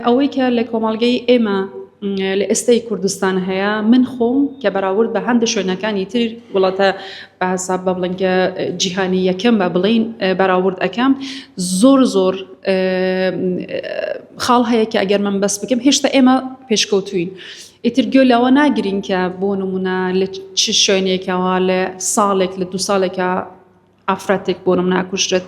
ئەوەی کە لە کۆمەڵگەی ئێمە لە ئێستای کوردستان هەیە من خۆم کە بەراورد بە هەندێک شوێنەکانی تر وڵاتە بە حساب بە بڵێن کە جیهانی یەکەم بە بڵین بەراورد ئەەکەم زۆر زۆر خاڵ هەیە کە ئەگەر من بەس بکەم هێشتا ئێمە پێشکەوتوین ئیتر گوێ لەوە ناگرین کە بۆ نمونە لە چ شوێنێکەوە لە ساڵێک لە دو ساڵێکە ئافرەتێک بۆ نمونە ئەکوژرێت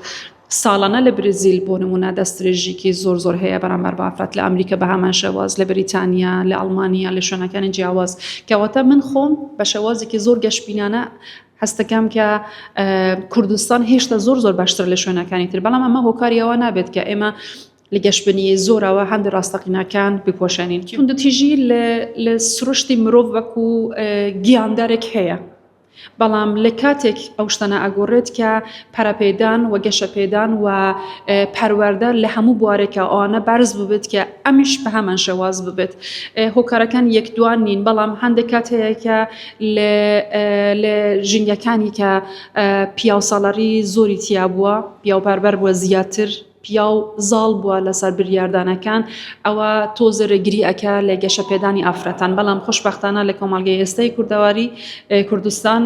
ساڵانە لە برزیل بۆ نمونە دەستدرێژیکی زۆر زۆر هەیە بەرامبەر بە ئافرەت لە ئەمریکا بە هەمان شێواز لە بریتانیا لە ئەڵمانیا لە شوێنەکانی جیاواز کەواتە من خۆم بە شێوازێکی زۆر گەشبینانە هەستەکەم کە کوردستان هێشتا زۆر زۆر باشتر لە شوێنەکانی تر بەڵام ئەمە هۆکاری ئەوە نابێت کە ئێمە لە گەشببینی زۆرەوە هەندێک ڕاستەقینەکان بپۆشێنین توندوتیژی لە سروشتی مرۆڤ وەکو گیاندارێک هەیە بەڵام لە کاتێک ئەو شتانە ئەگۆڕێت کە پەرەپێدان و گەشەپێدان و پەروەردە لە هەموو بوارێکە ئەوانە بەرز ببێت کە ئەمیش بە هەمان شێواز ببێت هۆکارەکان یەک دوان نین بەڵام هەندێک کات هەیە کە لە ژینگەکانی کە پیاوساڵاری زۆری تیا بووە پیاوپەروەر بووە زیاتر پیاو زاڵ بووە لەسەر بریاردانەکان ئەوە تۆزێ رێگری ئەکا لە گەشەپێدانی ئافرەتان بەڵام خۆشبەختانە لە کۆمەڵگەی ئێستای کوردەواری کوردستان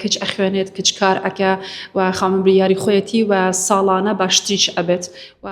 کچ ئەخوێنێت کچ کار ئەکا و خاوەن بریاری خۆیەتی و ساڵانە باشتریش ئەبێت و.